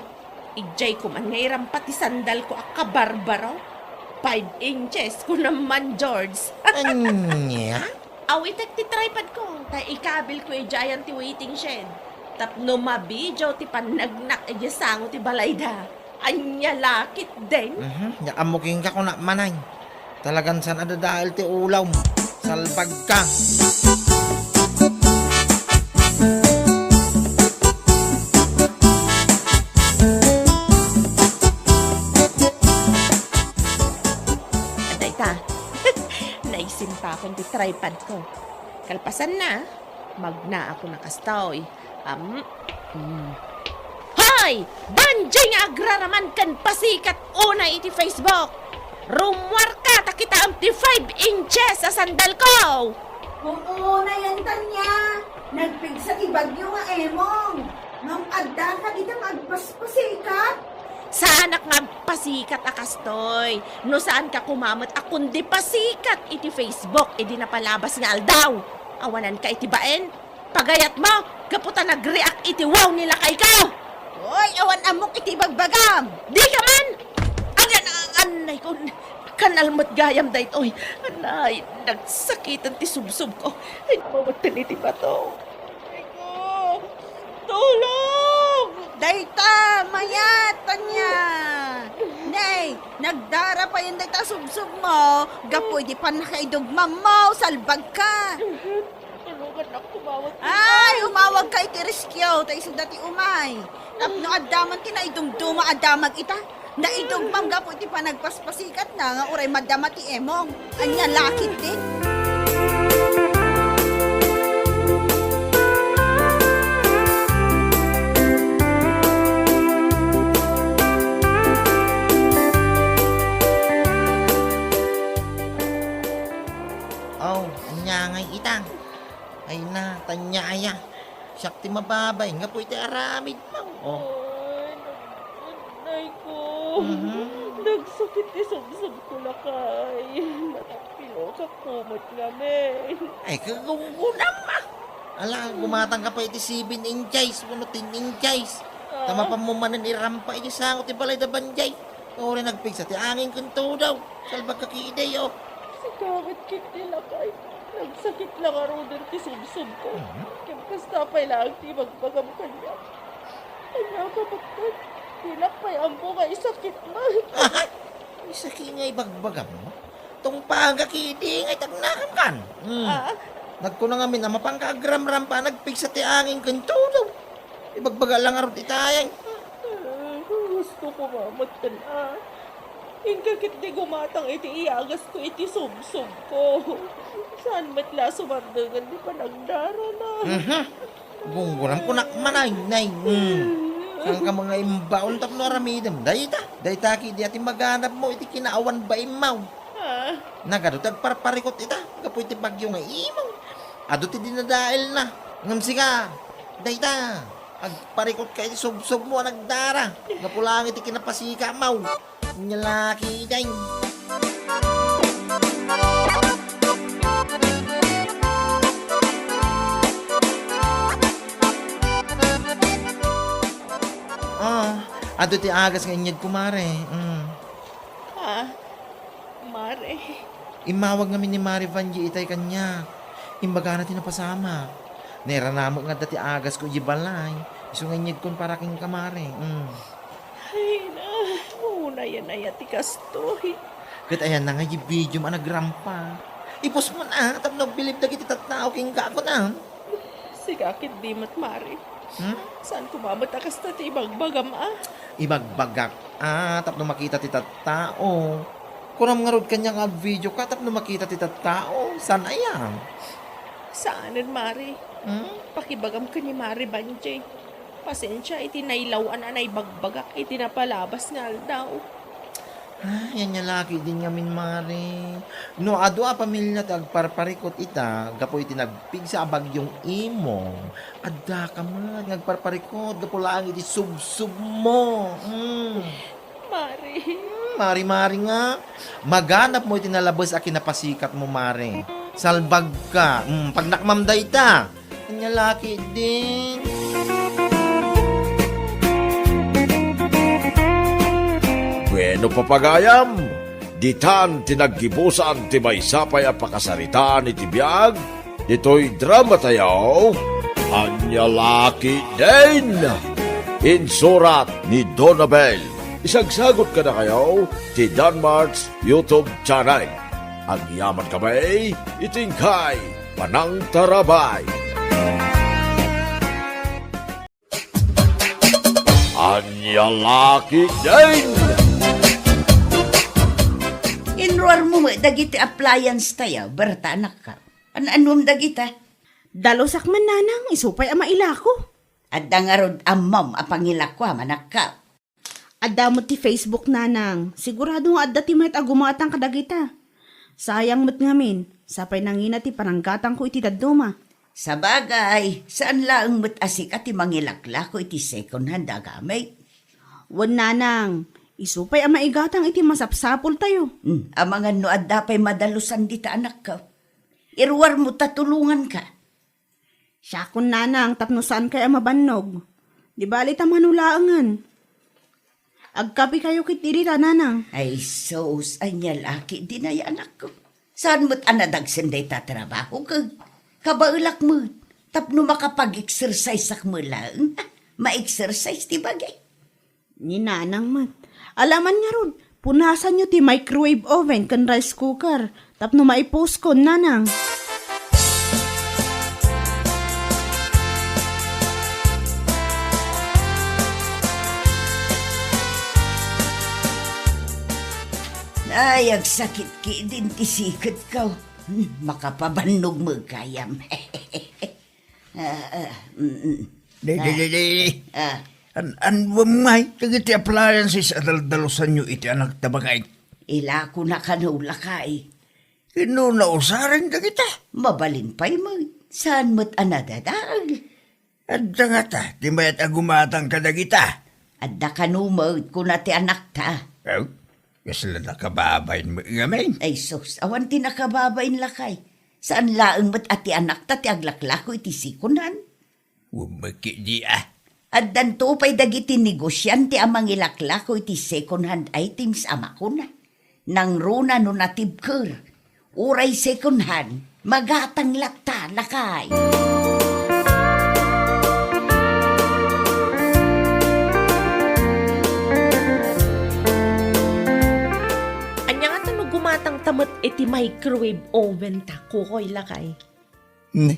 Idiay ko man nga irampa ti sandal ko a kabarbaro. Five inches, kunam man, George. Ania? Awitek ti tripod ko, ta ikabil ko idiay ti waiting shed. Tapno mabidiaw ti pannagnak idiay sango ti balayda. Ania la ketdin? Mhm, ya ammo kenka kuna manay. Talagan saan a dadael ti ulawm. Salbag ka. Adda ita. Naisintakan ti tripod ko. Kalpasanna, magnaak a kastoy. Am, mm. Hoy! Banjay nga agraraman ken pasikat unay iti Facebook! Rumuarka ta kitaem ti five inches a sandal ko! Unay, Tanya, nagpigsa ti bagyo nga Emong. Ngem adda kadita nga agpaspasikat? Saanak nga agpasikat a kastoy. No saanka koma met a kundi pasikat iti Facebook idi napalabas nga aldaw. Awananka iti bain. Pagayatmo, gapu ta nag-react iti wow ni lakayko. Oy, awan ammok iti ibagbagam. Dika man! Agan, anay ko, kanal met gayam daytoy. Anay, nagsakitan ti subsob ko. Ay, mawetten iti bato. Ay ko, tulong! Dayta, mayat, Tanya. Nay, nagdara payen dayta subsob mo. Gapu iti pannakaidugmam mo, salbag ka. Tulungannak, tumawag ka. Ay, umawag ka iti rescue, ta isuda ti umay. Tapno adda man ti naidumduma a damag ita. Naidumdum gapu iti panagpaspasikatna nga uray madama ti Emong. Ania la ketdin? Aw, ania ngay ita? Ay na, Tanya aya. Siak ti mababay, gapu iti aramid mo. Oh. Ay, nag-, nay ko. Mhm. Nagsakit ti subsob ko, lakay. Matapilokak ko met ngamin. Ay, kagunggunam, ah. Ala, gumatang ka pa iti seven inches, wenno ten inches. Ah. Ta mapan mo manen irampa iti sango ti balay da Banjay. Uray nagpigsa ti angin ken tudaw. Salbag ka ketdi, oh. Sika met ketdi, lakay. Nagsakit la ngaruden ti subsob ko. Mhm. Ken kasta pay laeng ti ibagbagam kaniak. Ania ka met ket, dinak pay ammo nga isakit man. Aha! Isakit nga ibagbagam mo? Tungpaga ketdi nga itagnakan kan. Hmm. Ah? Nagkuna ngamin a mapanka agramrampa, nagpigsa ti angin ken tudaw. Ibagbaga la ngarud itay. Ah, gusto ko mamattan, ah. Inka ketdi gumatang iti iyagas ko iti subsob ko. Saan met la sumardengen ti panagdarana? Mhm. Gunggunam kunak manay, nay. Hmm. Saan ka mga imbaon tapno aramidem? Dayta, dayta ketdi a ti maganab mo iti kinaawan baim mo. Ah. Nagadu ti agparparikot ita, gapu iti bagyo nga Emong. Adu ti dinadaelna. Ngem sika, dayta, agparikot ka iti subsob mo a nagdara. Gapu laeng iti kinapasikat mo. Ania la ketdin. Ah, adu ti agas nga inyeg ko, mare. Mm. Ah, mare. Immawag ngamin ni Mare Vangie itay kaniak. Imbagana ti napasamak. Nairana met nga adda ti agas ko idiay balay. Isu nga inyegkon para kenka, mare. Mm. Ay, na, unayan aya ti kastoy. Ket ayanna nga idiay video mo a nagrampa. Ipostmon a, tapno agbilib dagiti tattao kenka a kunam. Sika ketdi met, mare. Hmm? Saan koma met a kasta ti ibagbagam a? Ibagbagak a, tapno makita ti tattao. Kunam ngarud kaniak nga agvideo ka tapno makita ti tattao. Saan aya? Saanen, mare. Hmm? Pakibagam ken ni Mare Banjay. Pasensia iti nailaw-an a naibagbagak iti napalabas nga aldaw. Ay, ania la ketdin ngamin, mare. No adu a pamilia ti agparparikot ita, gapu iti nagpigsa a bagyong Emong, addaka met nga agparparikot gapu laeng iti subsob mo. Mm. Mare. Hmm, mare-mare nga. Maganab mo iti nalabes a kinapasikat mo, mare. Salbag ka. Hmm, pagnakmam dayta. Ania la ketdin. Bueno, papagayam, ditan ti naggibusan ti maysa pay a pakasaritaan iti biag ditoy dramatayo, Ania la ketdin. Insurat ni Donabel. Isagsagut kadakayo ti Danmart's YouTube channel. Agyaman kami iti inkay panangtarabay. Ania la ketdin? Inruarmo met dagiti appliance tayo, Berta, anakko. An-anuem dagita? Dalusak man, nanang, isu pay a mailako. Adda ngarud ammom a pangilakuam, anakko. Adda met ti Facebook, nanang. Sigurado nga adda ti mayat a gumatang kadagita. Sayang met ngamin, sapay nangina ti pananggatangko iti dadduma. Sabagay, saan laeng met a sika ti mangilaklako iti second hand a gamit. Wen, nanang, isu pay a maigatang iti masapsapultayo. Hmm, amangan no adda pay madalusan dita, anakko. Iruarmo ta tulonganka. Siakon, nanang, tapno saankay a mabannog. Di bali ta mano laengen. Agkapikayo ketdi dita, nanang. Ay, sus, ania la ketdin, anakko. Saan met a nadagsen dayta trabaho, ket kabaelak met tapno makapag-exerciseak met laeng. Ma-exercise ti bagi. Ni nanang met. Alaman ngarud, punasanyo ti microwave oven ken rice cooker tapno maipuskon, nanang. Ay, agsakit ketdin ti siketko. Hmm, makapabannog met gayam. Ah, ah, mm, mm. Di, di, di, di, di. Ah. An-, anuem ngay dagiti appliances a daldalusanyo iti anakta, baket? Ilakona kano, lakay. Inno nausaren dagita? Mabalin pay met. Saan met a nadadael? Adda ngata ti mayat a gumatang kadagita? Adda kano met, kuna ti anakta. Aw, kasla nakababain met ngamin. Ay sus, awan ti nakababain, lakay. Saan laeng met a ti anakta ti aglaklako iti second hand? Wen met ketdi a. Addanto pay dagiti negosiante a mangilaklako iti second hand items a makuna, nangruna no natibker, uray second hand, magatang latta, lakay. Ania ngata no gumatangta met iti microwave oven ta, kukoy, lakay? Ne.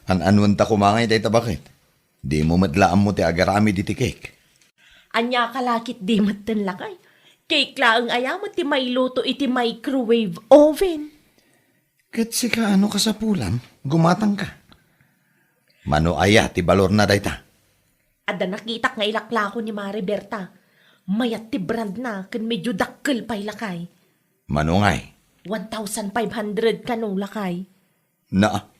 An-anuenta koma ngay dayta, baket? Dimo met la ammo ti agaramid iti cake. Ania ka la ketdi metten, lakay? Cake laeng aya met ti mailuto iti microwave oven. Ket sika, ano kasapulam? Gumatangka. Mano aya ti balorna dayta? Adda nakitak nga ilaklako ni Mare Berta. Mayat ti brandna ken medio dakkel pay, lakay. Mano ngay? One thousand five hundred kano, lakay. Naa.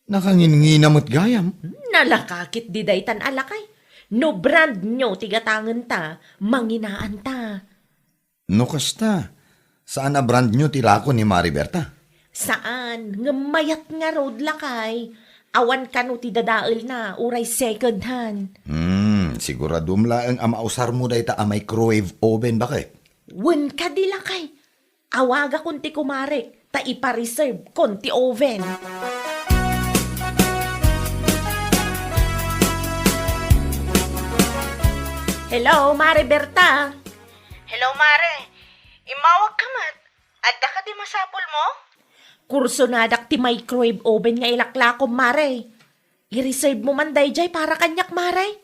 Nakanginngina met gayam. Nalaka ketdi daytan a, lakay. No brand new ti gatangenta, manginaanta. No kasta, saan a brand new ti lako ni Mare Berta? Saan, ngem mayat ngarud, lakay. Awan kano ti dadaelna, uray second hand. Hmm, siguradom laeng a mausarmo dayta a microwave oven, baket? Wen kadi, lakay. Awagakon ti kumarek ta ipa-reserve kon ti oven. Hello, Mare Berta. Hello, Mare. Immawagka met. Adda kadi masapulmo? Kursonadak ti microwave oven nga ilaklakom, Mare. I-reserve mo man daydiay para kaniak, Mare.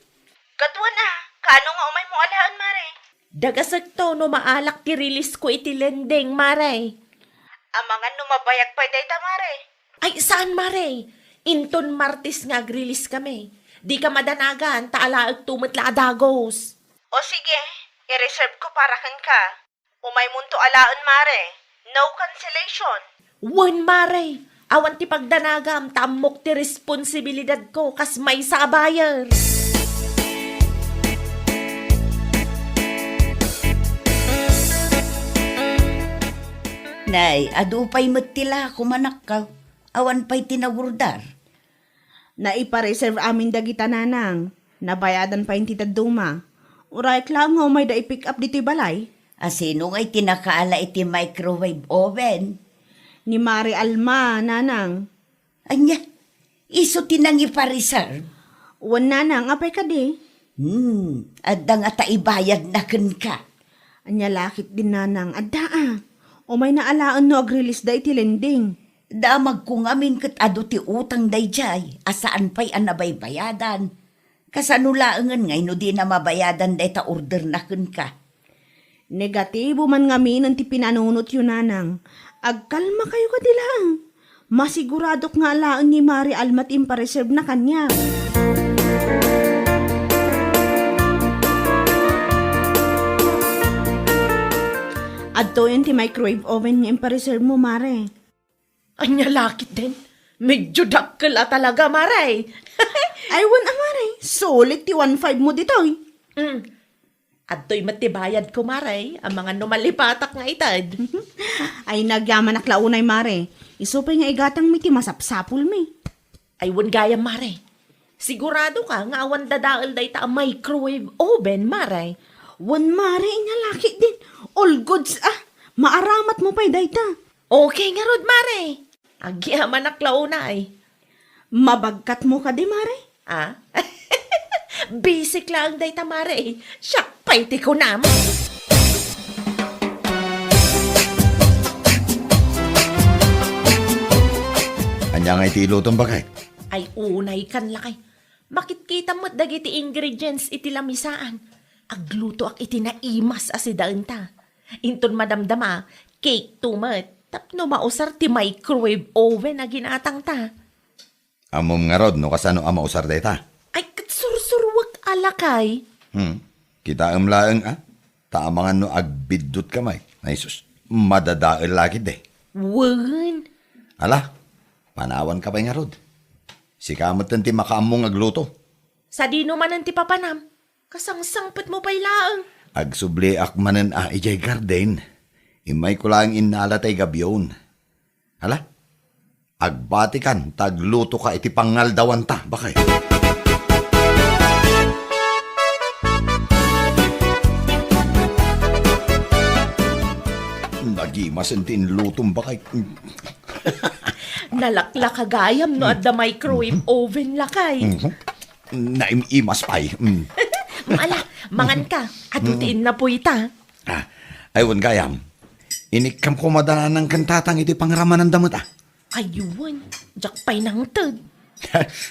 Ket wen a, kaano nga umaymo alaen, Mare? Dagasekto no maalak ti release ko iti lending, Mare. Amangan no mabayag pay dayta, Mare. Ay, saan, Mare? Inton Martes nga ag-release kami. Dika madanagan, ta alaekto met la a dagus. O sige, i-reserve ko para kenka. Umaymonto alaen, Mare. No cancellation. Wen, Mare. Awan ti pagdanagam, ta ammok ti responsibilidadko kas maysa a buyer. Nay, adu pay met ti lako, manakkaw. Awan pay ti naburdar. Naipa-reserve amin dagita, nanang. Nabayadan pay ti dadduma. Urayek laeng nga umayda i-pick up ditoy balay. A sino ngay ti nakaala iti microwave oven? Ni Mare Alma, nanang. Ania? Isu ti nangipa-reserve? Wen, nanang, apay kadi? Hmm, adda ngata ibayadna kenka. Ania la ketdin, nanang, adda a. Umayna alaen no agrilisda iti lending. Damagko ngamin ket adu ti utang daydiay a saan pay a nabaybayadan. Kasano laengen ngay no dina mabayadan dayta orderna kenka? Negatibo man ngaminen ti pinanunotyo, nanang. Agkalmakayo kadi laeng. Masiguradok nga alaen ni Mare Alma ti impareservena kaniak. Adtoyen ti microwave oven nga impareserve mo, Mare. Ania la ketdin? Medyo dakkel a talaga, Mare. Ay, wen a, Mare. Sulit ti one five mo ditoy. Mm. Adtoy met ti bayadko, Mare, amangan no malipatak nga ited. Ay, nagyamanak la unay, Mare. Isu pay nga igatangmi ti masapsapulmi. Ay, wen gayam, Mare. Sigurado ka nga awan dadael dayta a microwave oven, Mare? Wen, Mare, ania la ketdin. All goods, ah. Maaramat mo pay dayta. Okay ngarud, Mare. Agyamanak la unay. Mabagkat mo kadi, Mare? Ah? Basic laeng dayta, Mare. Siak pay ti kunam. Ania nga iti ilutom, baket? Ay, unay kan lakay. Makitkitam met dagiti ingredients iti lamisaan. Aglutoak iti naimas a sidaenta. Inton madamdama, cake to met. Tapno mausar ti microwave oven a ginatangta. Ammom ngarud no kasano a mausar dayta? Ay, ket sursuruek a lakay. Hmm. Kitaem laeng, a? Ta amangan no agbiddutka met. Ay sus, madadael la ketdi. Wen. Ala, panawanka pay ngarud. Sika metten ti makaammo nga agluto. Sadino manen ti papanam? Kasangsangpetmo pay laeng. Agsubliak manen a idiay garden. Immayko laeng innala tay gabion. Ala, agbatikan ta aglutoka iti pangaldawanta, baket. Nagimasen ti inlutom, baket. Nalaklaka gayam no adda microwave oven, lakay. Mhm. Naim-imas pay. Mm. Ala, manganka. Adu ti innapoyta. Ah, ay, wen gayam. Inikkam koma da nanang ken tatang iti pangramananda met, a? Ay, wen. Diak pay nangted.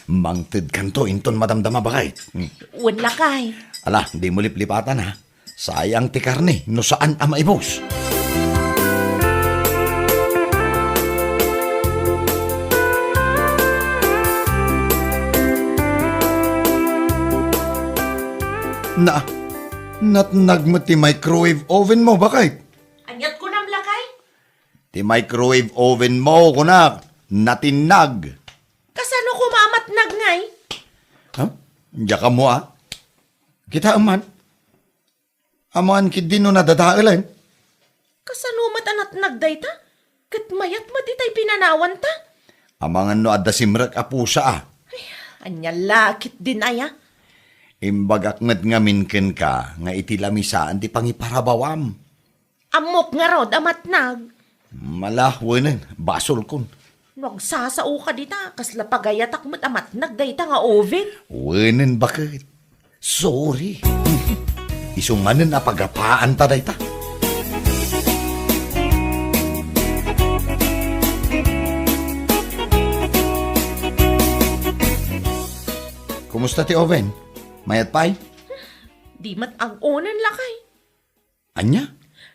Mangtedkanto inton madamdama, baket. Mm. Wen, lakay. Ala, dimo liplipatan, ha? Sayang ti karne no saan a maibus. Na, natnag met ti microwave oven mo, baket? Ania't kunam, lakay? Ti microwave oven mo, kunak, natinnag. Kasano koma a matnag ngay? Ha? Diak ammo, a? Kitaem man. Amangan ketdi no nadadaelen. Kasano met a natnag dayta? Ket mayat met itay pinanawanta? Amangan no adda simrek a pusa, a. Ay, ania la ketdin aya? Imbagak met ngamin kenka nga iti lamisaan ti pangiparabawam. Ammok ngarud a matnag. Mala, wenen, basolkon. No agsasaoka dita, kasla pagayatak met a matnag dayta nga oven. Wenen, baket. Sorry. Isu manen a pagapaanta dayta. Kumusta ti oven? Mayat pay? Di met ag-onen, lakay. Ania?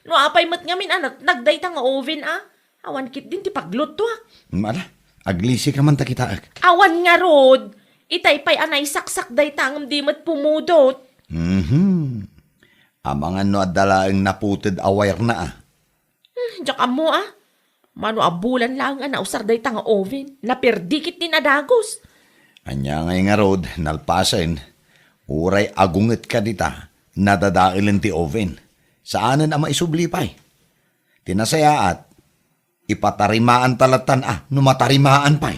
No apay met ngamin a natnag dayta nga oven, a? Awan ketdin ti paglutuak. Ala, aglisika man ta kitaek. Awan ngarud. Itay pay a naisaksak dayta ngem di met pumudot. Mhm. Amangan no adda laeng naputed a wire na, a. Hmm, diak ammo, a. Mano a bulan laeng a nausar dayta nga oven, naperdi ketdin a dagus. Ania ngay ngarud, nalpasen, uray agungetka dita, nadadaelen ti oven. Saanen a maisubli pay. Ti nasayaat, ipatarimaanta lattan a no matarimaan pay.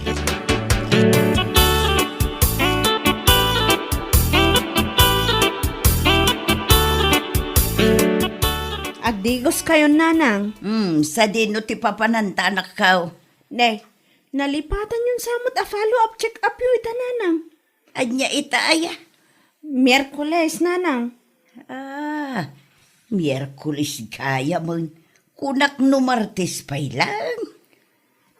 Agdigoskayon, nanang. Hmm, sadino ti papananta, anakko? Ne, nalipatanyon sa met a follow-up check-upyo ita, nanang. Ania ita aya? Miyerkules, nanang. Ah, Miyerkules gayamen. Kunak no Martes pay lang.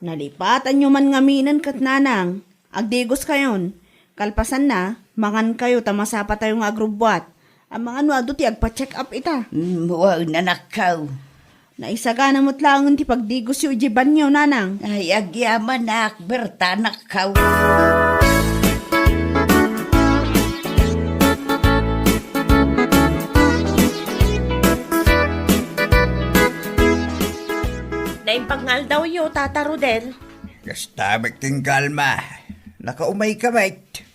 Nalipatanyo man ngaminen ket nanang, agdigoskayon. Kalpasanna, mangankayo ta masapatayo nga agrubbuat. Amangan no adu ti agpa-check up ita. Mm, wen, anakkaw. Naisagana met laengen ti pagdigosyo idiay banio, nanang. Ay, agyamanak, Berta, anakkaw. Naimbag nga aldawyo, Tata Rodel. Kasta met ti kalma. Nakaumayka met.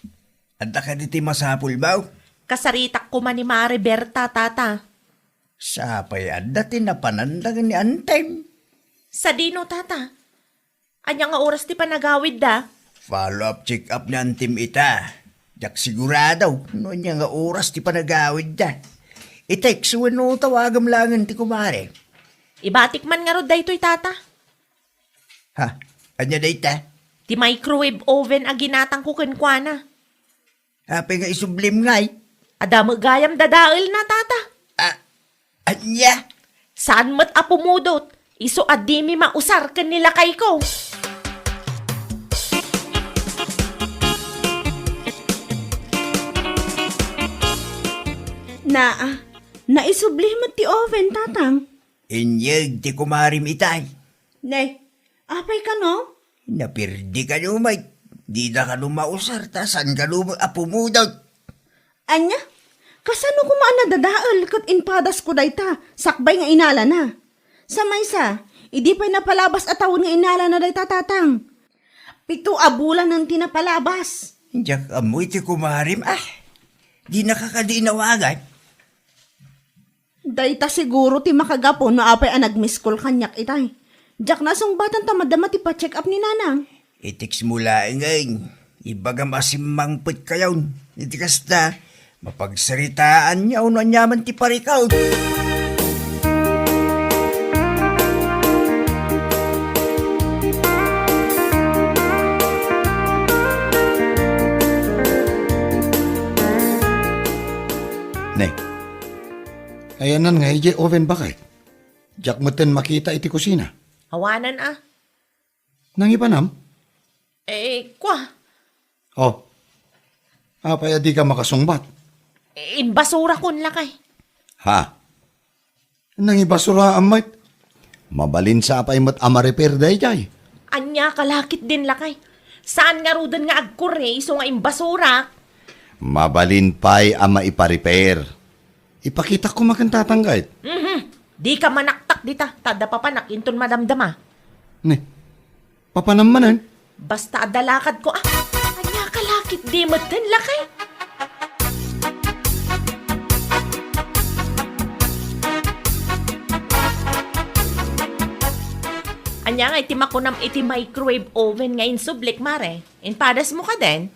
Adda kadi ti masapulmo? Kasaritak koma ni Mare Berta, Tata. Sapay adda ti napananda ni Antem. Sadino, Tata? Ania nga oras ti panagawidda? Follow-up check-up ni Antem ita. Diak sigurado no ania nga oras ti panagawidda. I-text wenno tawagem laengen ti kumare. Ibatik man ngarud daytoy, Tata. Ha? Ania dayta? Ti microwave oven a ginatangko kenkuana. Apay nga isublim ngay? Adda met gayam dadaelna, Tata. Ah, ania? Saan met a pumudot. Isu a dimi mausar ken ni lakayko. Naa, naisubli met ti oven, Tatang. Inyeg ti kumarem itay. Ne, apay kano? Napirdi kano met. Dida kano mausar ta saan kano a pumudot. Ania? Kasano koma a nadadael ket impadasko dayta sakbay nga inalana? Sa maysa, idi pay napalabas a tawen nga inalana dayta, Tatang. Pito a bulanen ti napalabas. Diak ammo iti kumarem, ah. Dinaka kadi inawagan? Dayta siguro ti makagapu no apay a nag-miss call kaniak itay. Diak nasungbatan ta madama ti pa-check up ni Nanang. I-text mo laengen. Ibagam a simmangpetkayon. Iti kasta, mapagsaritaanyo no aniaman ti parikut. Ne, ayanna nga idiay oven bakay? Diak metten makita iti kusina. Awanan a. Nangibanam? Eh, kua. Oh. Apay a dika makasungbat? Eh, imbasurakon, lakay. Ha? Nangibasuraam met? Mabalin sa apay met a ma-repair daydiay? Ania ka lakit din, lakay. Saan ngaruden nga agkurre isu nga imbasurak? Mabalin pay a maipa-repair. Ipakitak koma ken Tatang ket. Mhm. Dika manaktak dita, ta adda papanak inton madamdama. Ne, papanam manen? Basta adda lakadko, ah. Ania ka lakit di metten, lakay? Ania nga iti makunam iti microwave oven nga insublik, Mare? Impadasmo kaden?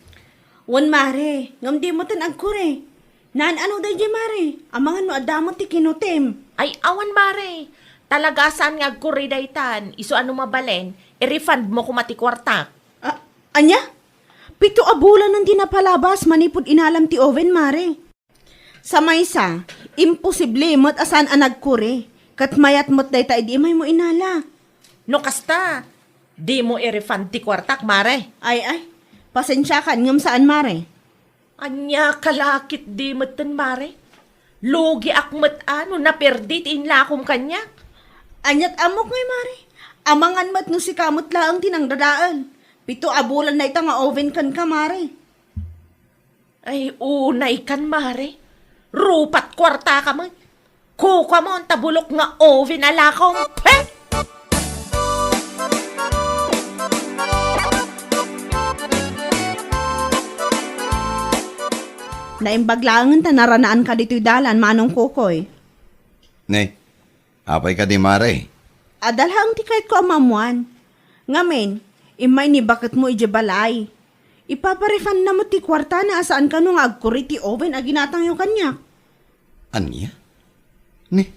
Wen, Mare, ngem di metten agkurre. Naan-ano daydiay, Mare? Amangan no adda met ti kinutim. Ay, awan, Mare. Talaga saan nga agkurre daytan. Isu a no mabalin, i-refund mo koma ti kuartak. Ah, ania? Pito a bulanen ti napalabas manipud inalam ti oven, Mare. Sa maysa, imposible met a saan a nagkurre. Ket mayat met dayta idi imaymo inala. No kasta, dimo i-refund ti kuartak, Mare. Ay, ay. Pasensiakan ngem saan, Mare. Ania ka lakit di metten, Mare? Lugiak met a no naperdi ti inlakom kaniak. Aniat ammok ngay, Mare? Amangan met no sika met laeng ti nangdadael. Pito a bulan dayta nga oven kenka, Mare. Ay, unay kan, Mare. Rupat kuarta ka met. Kukuamon ta bulok nga oven a lakom. He! Naimbag laengen ta naranaan ka ditoy dalan, Manong Kokoy. Ne, apay kadi, Mare? Adda laeng ti kayatko a maammoan. Ngamin, immay ni baketmo idiay balay. Ipapa-refund na met ti kuartana a saan kano nga agkurre ti oven a ginatangyo kaniak. Ania? Ni,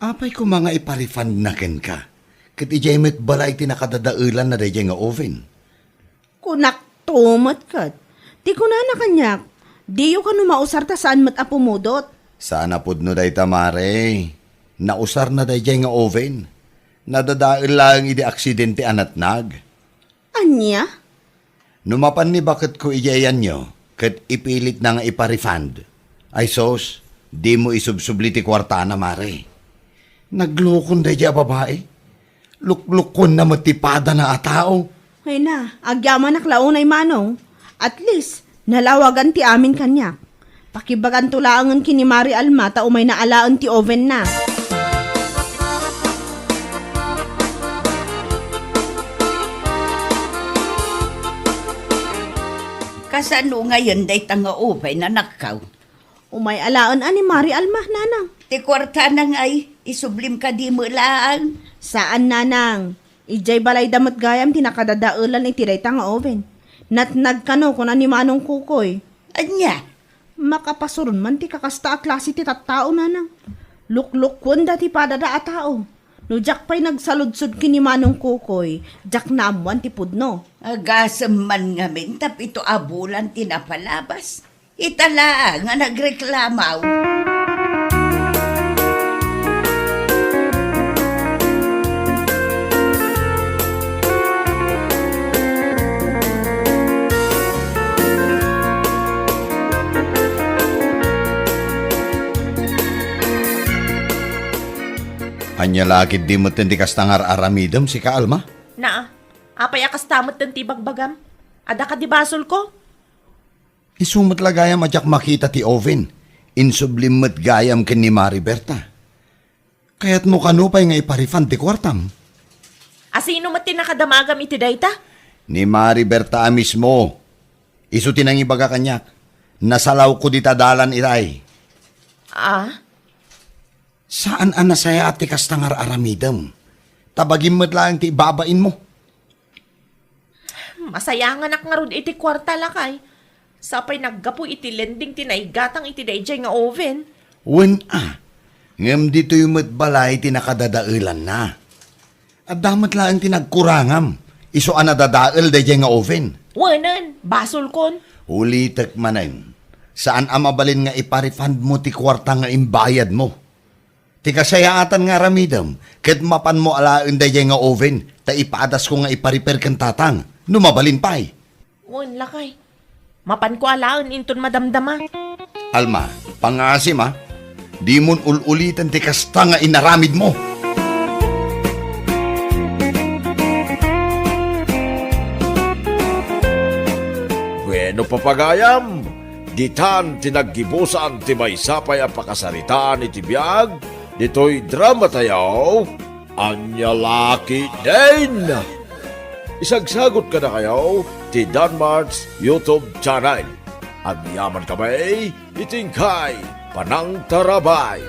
apay koma nga ipa-refund na kenka? Ket idiay met balay ti nakadadaelan na daydiay nga oven. Kunak to met ket. Ti kunana kaniak, diyo kano mausar ta saan met a pumudot. Saan a pudno dayta, Mare. Nausarna daydiay nga oven. Nadadael laeng idi aksidente a natnag. Ania? No mapan ni baketko idiay yanyo, ket ipilitna nga ipa-refund. Ay sus, dimo isubsubli ti kuartana, Mare. Naglukon daydiay a babai. Luklukonna met ti padana a tao. Ay na, agyamanak la unay, Manong. At least, nalawagan ti amin kaniak. Pakibaganto laengen ken ni Mari Alma ta umayna alaen ti ovenna. Kasano ngayen dayta nga oven, anakko? Umay alaen a ni Mari Alma, Nanang. Ti kuartana ngay, isublim kadi met laeng. Saan, Nanang. Idiay balayda met gayam ti nakadadaelan iti dayta nga oven. Natnag kano, kuna ni Manong Kukoy. Ania? Makapasuron man ti kakasta a klase ti tattao, Nanang. Luklukkuenda ti padada a tao. No diak pay nagsaludsod ken ni Manong Kukoy, diak naammoan ti pudno. Agasem man ngamin tapno abulan ti napalabas. Ita laeng a nagreklamo. Ania la ketdi metten ti kasta nga ar-aramidem, sika, Alma? Naa, apay a kasta metten ti ibagbagam? Adda kadi basolko? Isu met la gayam a diak makita ti oven. Insublim met gayam ken ni Mari Berta. Kayatmo kano pay nga ipa-refund ti kuartam? A sino met ti nakadamagam iti dayta? Ni Mari Berta a mismo. Isu ti nangibaga kaniak. Nasalawko dita dalan itay. Ah? Saan a nasayaat ti kasta nga ar-aramidem. Ta bagim met laeng ti ibabainmo. Masayanganak ngarud iti kuarta, lakay. Sapay naggapu iti lending ti naigatang iti daydiay nga oven. Wen a, ngem ditoy met balay ti nakadadaelanna. Adda met laeng ti nagkurangam, isu a nadadael daydiay nga oven. Wenen, basolkon. Ulitek manen, saan a mabalin nga ipa-refund mo ti kuarta nga imbayadmo. Ti kasayaatan nga aramidem, ket mapanmo alaen daydiay nga oven, ta ipaadasko nga ipa-repair ken tatang, no mabalin pay. Wen, lakay. Mapanko alaen inton madamdama. Alma, pangngaasim a. Dimon ul-uliten ti kasta nga inaramidmo. Bueno, papagayam, ditan ti naggibusan ti maysa pay a pakasaritaan iti biag ditoy dramatayo, Ania La Ketdin. Isagsagut kadakayo ti Danmart's YouTube channel. Agyaman kami iti inkay panangtarabay.